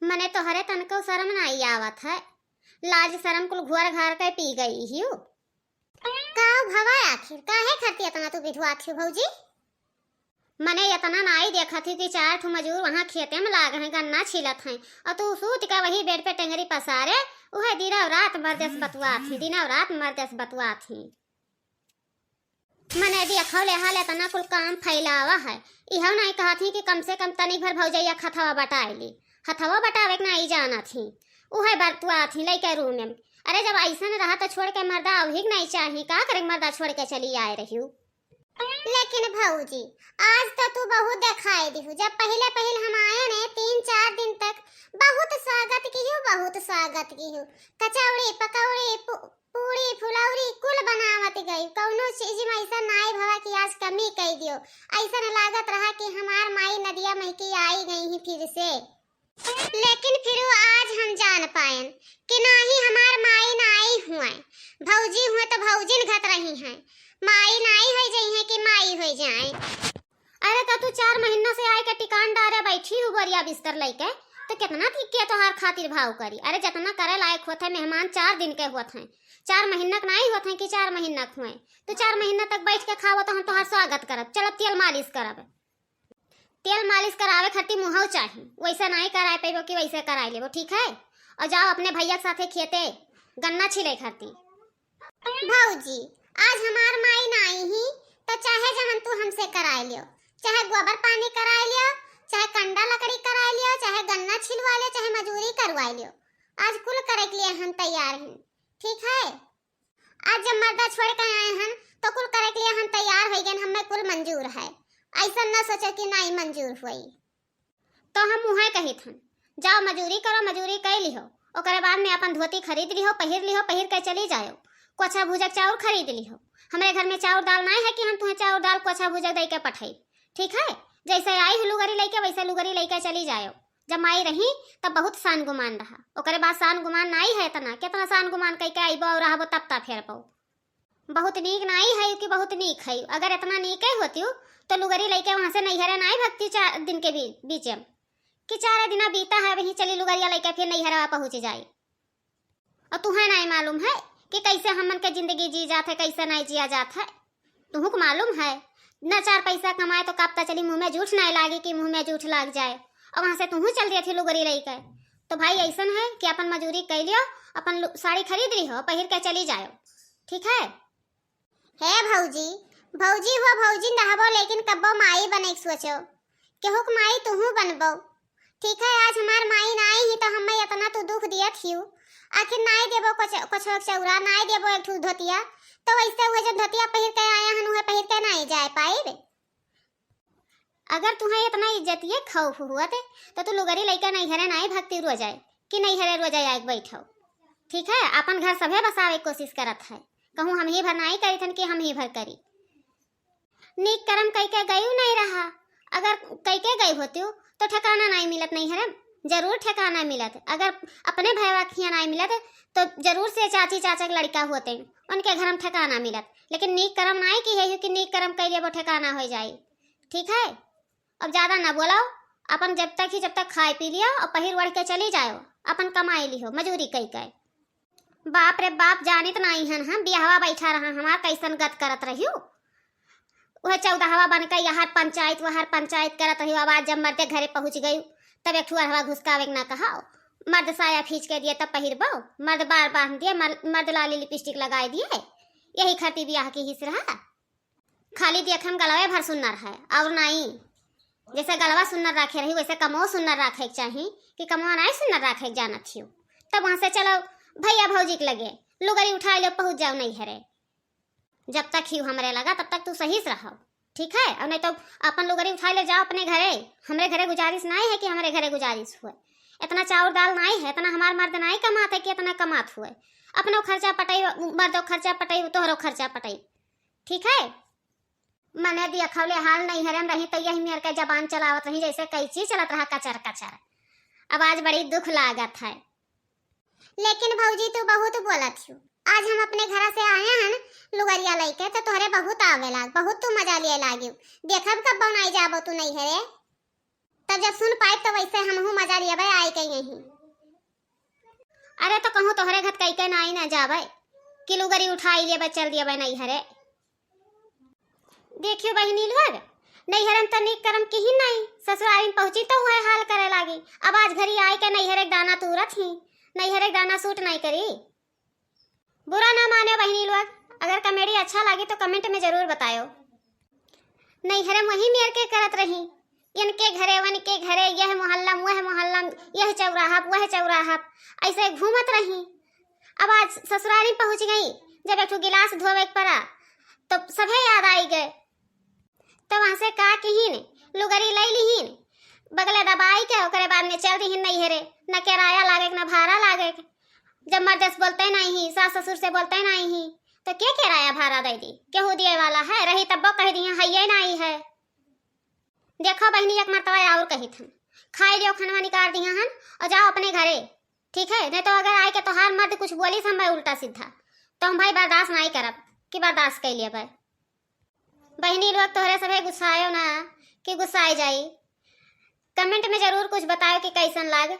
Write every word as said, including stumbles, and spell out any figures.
मने तोहरे तनको शर्म नाई आवत है, लाज शर्म कुल घुअर घार के पी गई हियो। का भवा आखिर, काहे खातिर इतना तू बिधुआत हियो भौजी? मने इतना नाई देखत ही कि चार ठो मजूर वहाँ खेते में लाग हैं, गन्ना छीलत हैं, और तू सूत के वही बेड पे टेंगरी पसारे, उहे दिनौ रात मर्दस बतुआत ही, दिनौ रात मर्दस बतुआत ही। मने देखौ ले हाल इतना कुल काम फैलावा है, इहौ नाई कहत ही कि कम से कम तनी भर भौजैया हथवा बटाए ली, हथवा बटावे के नाई जानत ही, उहे बतुआत ही लइके रूम में। अरे जब ऐसन रहा तो छोड़ के मर्दा आवही के नाई चाही, का करे मर्दा छोड़ के चली आए रहियो। लेकिन भौजी, आज तो तू बहुत देखाई दिहू। जब पहिले पहिल हम आए ने तीन चार दिन तक बहुत स्वागत किहू, बहुत स्वागत किहू। कचौड़ी, पकौड़ी, पू-, पूड़ी, फुलौरी कुल बनावत गई। कौनो चीज में ऐसा नाई भवा कि आज कमी कई दियो। ऐसा लागत रहा कि हमार माई नदिया महकी आई गई ही फिर से। लेकिन फिर आज हम जान पाएन कि नाही हमार माई नाई हुए, भौजी हुए तो भौजिन घत रही हैं, माई नाई होई जइहें कि माई होई जाए। अरे तो तू चार महीना से आए के टिकान डारे बैठी हू बोरिया बिस्तर लइके, तो कितना ठीक के तोहार खातिर भाव करी। अरे जितना करे लायक होत है मेहमान चार दिन के होत हैं, चार महीना के नाई होत हैं कि चार महीना के हुए, तो चार महीना तक बैठ के खावो तो हम तोहार स्वागत करब, चलब तेल मालिश करब। तेल मालिश करावे खातिर मुँहौ चाही, वैसे नाई कराए पैबो कि वैसे कराए लेबो, ठीक है? और जाओ अपने भैया के साथे खेते गन्ना छीले खातिर। भौजी, आज हमार माई नाई ही, तो चाहे जवन तू हमसे कराए लियो, चाहे गोबर पानी कराए लियो, चाहे कंडा लकड़ी कराए लियो, चाहे गन्ना छिलवा लियो, चाहे मजूरी करवाए लियो, आज कुल करे के लिए हम तैयार हैं, ठीक है? आज जब मर्दा छोड़ के आए हन, तो कुल करे के लिए हम तैयार हो गए, हमें कुल मंजूर है। ऐसा न सोचो कि नाई मंजूर हुई। तो हम उहे कहित हन, जाओ मजूरी करो, मजूरी कर लिहो, ओकरे बाद में अपन धोती खरीद लिहो, पहिर लिहो, पहिर के चली जाओ, कोछा भूजक चाउर खरीद लिहो। हमरे घर में चाउर दाल नाई है कि हम तुम्हें चाउर दाल कोछा भूजक दे के पठाई, ठीक है? जैसे आई हो लुगरी लेके, वैसे लुगरी लेके चली जाओ। जब माई रही, तब बहुत शान गुमान रहा, ओकरे बाद शान गुमान नाई है इतना, कितना शान गुमान कई के आइबो और रहबो तब ता फेर पाओ। बहुत नीक नाई है कि बहुत नीक है, अगर इतना नीक है होती तो लुगरी लेके वहाँ से नैहरे नाई भगती चार दिन के बी-, बीचे में, कि चार दिना बीता है वहीं चली लुगरिया लेके फिर नैहरवा पहुँच जाई। और तुहें नाई मालूम है कि कैसे हमन के जिंदगी जी जात है, कैसे नाई जिया जात है। तुहूँ को मालूम है, न चार पैसा कमाए तो कब तक चली, मुँह में जूठ नाई लागे कि मुँह में जूठ लाग जाए। और वहाँ से तुहूँ चल दिया थी लुगरी लई के। तो भाई ऐसन है कि अपन मजूरी कर लियो, अपन लु-, साड़ी खरीद लिहो, पहिर के चली जाओ, ठीक है? हे भौजी, भौजी हो भौजी रहबो, लेकिन कब्बो माई बने के सोचो। केहू के माई तुहूँ बनबो। ठीक है, आज हमार माई नाई ही तो हमें इतना तू दुख दियत हियू। आखिर नाई देबो कुछ, कुछ चौरा, नाई देबो एक ठू धोतिया, तो वैसे उहे जो धोतिया पहिर के आया हन, उहे पहिर के नाई जाए पाइब। अगर तुहें इतना इज्जतिये खौफ हुअत, तो तू लुगरी लइका नैहरे नाई भगती रो जाए, कि नैहरे रो जाए आके बैठो। ठीक है, अपन घर सभे बसावे के कोशिश करत है, कहूँ हम ही भर नाई करी थन कि हम ही भर करी। नीक करम कई के गयू नहीं रहा। अगर कई के गई होती तो ठिकाना नहीं मिलत नैहरे में, जरूर ठिकाना मिलत। अगर अपने भैया के हियाँ नहीं मिलत तो जरूर से चाची चाचा के लड़का होते, उनके घर में ठिकाना मिलत। लेकिन नीक करम नहीं की है कि नीक करम कई लेबो ठिकाना हो जाई। ठीक है, अब ज्यादा ना बोलो, अपन जब तक ही जब तक खाए पी लियो और पहिर ओढ़ के चली जाओ, अपन कमाई लिहो मजूरी कई के। बाप रे बाप, जानित नाई हन हम, बियाहवा बैठा रहा हमार, कैसन गत करत रहियो। वह चौदहवा बन के यहर पंचायत, वहर पंचायत करत रहियो। अब आज जब मर्दे घरे पहुँच गई, तब एक ठुअरहवा घुसकावे के ना कहा। मर्द साया खींच के दिए तब पहिरबो, मर्द बार बांध दिए, मर-, मर्द लाली लिपस्टिक लगाए दिए, यही खातिर बियाह की हिस रहा। खाली देखे में गलवे भर सुन्नर है, और नाई। जैसे गलवा सुन्नर रखे रही, वैसे कमो सुन्नर रखे के चाही, कि कमवा नाई सुन्नर रखे के जानत हियो। तब वहाँ से चलो भैया भौजी के लगे, लुगरी उठा लो, पहुँच जाओ नैहरे। जब तक ही हमरे लगा, तब तक तू सही से रहो, ठीक है? और नहीं तो अपन लुगरी उठा ले, जाओ अपने घरे। हमरे घरे गुजारिश नाई है कि हमरे घरे गुजारिश हुए। इतना चाउर दाल नाई है, इतना हमार मर्द नाई कमात है कि इतना कमात हुए। अपनो खर्चा पटाई, मर्दो खर्चा पटाई, तोहरो खर्चा पटाई, ठीक है? मने दिया खौले हाल नैहरे में रही तो यही मेर के जबान चलावत रही, जैसे कैंची चलत रहा कचर कचर। अब आज बड़ी दुख लागत है। लेकिन भौजी, तू बहुत बोलत हियो। आज हम अपने घरा से आए हन लुगरिया लइके, तो तोहरे बहुत आवे लाग, बहुत तू मजा लिए लागियो। देखब कब बनाई जाबो तू नैहरे। तब जब सुन पाइब तो वैसे हमहू मजा लियबे आए के यहीं। अरे तो कहूँ तोहरे घत कई के नाई ना जाबे कि लुगरी उठाई लेबे चल दियबे नैहरे। देखियो बहिनी लोग, नैहरन त नीक करम किहिन नाई, ससुरारिन पहुँची तो उहे हाल करे लागी। अब आज घरी आए के नैहरे के दाना तूरत ही, नैहरे के दाना सूट नाई करी। बुरा ना माने बहिनी लोग, अगर कॉमेडी अच्छा लागी तो कमेंट में जरूर बतायो। नैहरे में वही मेर के करत रही, इनके घरे वनके घरे, यह मोहल्ला वह मोहल्ला, यह चौराहा वह चौराहा, ऐसे घूमत रही। अब आज ससुरारी पहुँच गई, जब एक ठो गिलास धोवे के पड़ा तो सभे याद आई गए। तो वहाँ से का किहिन, लुगरी ले लिहिन, बगले दबाई के ओकरे बाद में चल दिहिन नैहरे। न किराया लागे न भाड़ा लागे। जब मर्द से बोलते नहीं ही, सास ससुर से बोलते नहीं ही, तो के किराया भाड़ा दे दी? केहू दिए वाला है? रही तब्बो कह दिए हइये नहीं है। देखो बहिनी, एक मरतबा और कहित हन, खाई लियो खनवा निकाल दिया हन और जाओ अपने घरे, ठीक है? नहीं तो अगर आए के तोहार मर्द कुछ बोली हम भाई उल्टा सीधा, तो हम भाई बर्दाश्त नहीं करब कि बर्दाश्त कर लिया भाई। बहिनी लोग तोहरे सभे गुस्सायो ना कि गुस्साए जाई। कमेंट में जरूर कुछ बतायो कि कैसन लाग।